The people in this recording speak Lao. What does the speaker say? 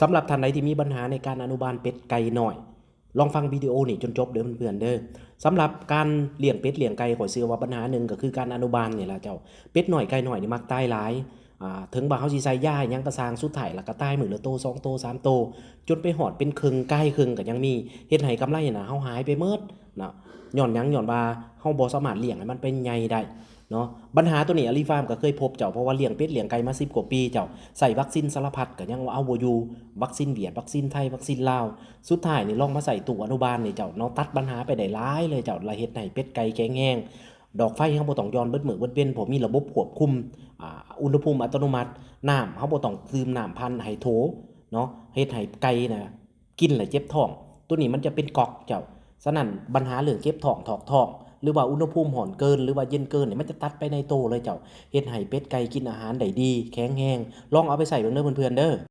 ສຳລັບທ່ານໃດທີ່ມີບັນຫາໃນການອະນຸບານເປັດໄກ່ນ້ອຍ ລອງຟັງວິດີໂອນີ້ຈົນຈົບເດີເພື່ອນໆເດີ. ສຳລັບການລ້ຽງເປັດລ້ຽງໄກ່ ຂ້ອຍເຊື່ອວ່າບັນຫາໜຶ່ງກໍຄືການອະນຸບານນີ້ລະເຈົ້າ. ເປັດນ້ອຍໄກ່ນ້ອຍນີ້ມັກຕາຍຫຼາຍ ອ່າ ເຖິງວ່າເຮົາຊິໃສ່ຢາຫຍັງກໍຊ່າງ ສຸດທ້າຍລະກໍຕາຍມື້ລະໂຕ ສອງໂຕ ສາມໂຕ ຈົນໄປຮອດເປັນເຄິ່ງ ກາຍເຄິ່ງກໍຍັງມີ ເຮັດໃຫ້ກຳໄລນະເຮົາຫາຍໄປໝົດເນາະ. ຍ້ອນຫຍັງ? ຍ້ອນວ່າເຮົາບໍ່ສາມາດລ້ຽງໃຫ້ມັນເປັນໃຫຍ່ໄດ້ເນາະ. ບັນຫາໂຕນີ້ອາລີຟາມກໍເຄີຍພົບເຈົ້າ ເພາະວ່າລ້ຽງເປັດລ້ຽງໄກ່ມາສິບກວ່າປີເຈົ້າ ໃສ່ວັກຊິນສາລະພັດກໍຍັງເອົາບໍ່ຢູ່ ວັກຊິນຫວຽດ ວັກຊິນໄທ ວັກຊິນລາວ. ສຸດທ້າຍນີ້ລອງມາໃສ່ຕູ້ອະນຸບານນີ້ເຈົ້າເນາະ ຕັດບັນຫາໄປໄດ້ຫຼາຍເລີຍເຈົ້າ ລະເຮັດໃຫ້ເປັດໄກ່ແຂງແຮງ. ດອກໄຟເຮົາບໍ່ຕ້ອງຢ່ອນເບິດມື້ເບິດເວັນ ເພາະມີລະບົບຄວບຄຸມ ອ່າ ອຸນຫະພູມອັດຕະໂນມັດ. ນ້ຳ ເຮົາບໍ່ຕ້ອງຕື່ມນ້ຳຜ່ານໄຮໂດຣເນາະ ເຮັດໃຫ້ໄກ່ນະກິນແລ້ວເຈັບທ້ອງ. ໂຕນີ້ມັນຈະເປັນກ໊ອກເຈົ້າ. ສະນັ້ນບັນຫາເລື່ອງເຈັບທ້ອງ ຖອກທ້ອງ ຫຼືວ່າອຸນຫະພູມຮ້ອນເກີນ ຫຼືວ່າເຢັນເກີນນີ້ ມັນຈະຕັດໄປໃນໂຕເລີຍເຈົ້າ. ເຮັດໃຫ້ເປັດໄກ່ກິນອາຫານໄດ້ດີ ແຂງແຮງ. ລອງເອົາໄປໃຊ້ເບິ່ງເດີເພື່ອນໆເດີ.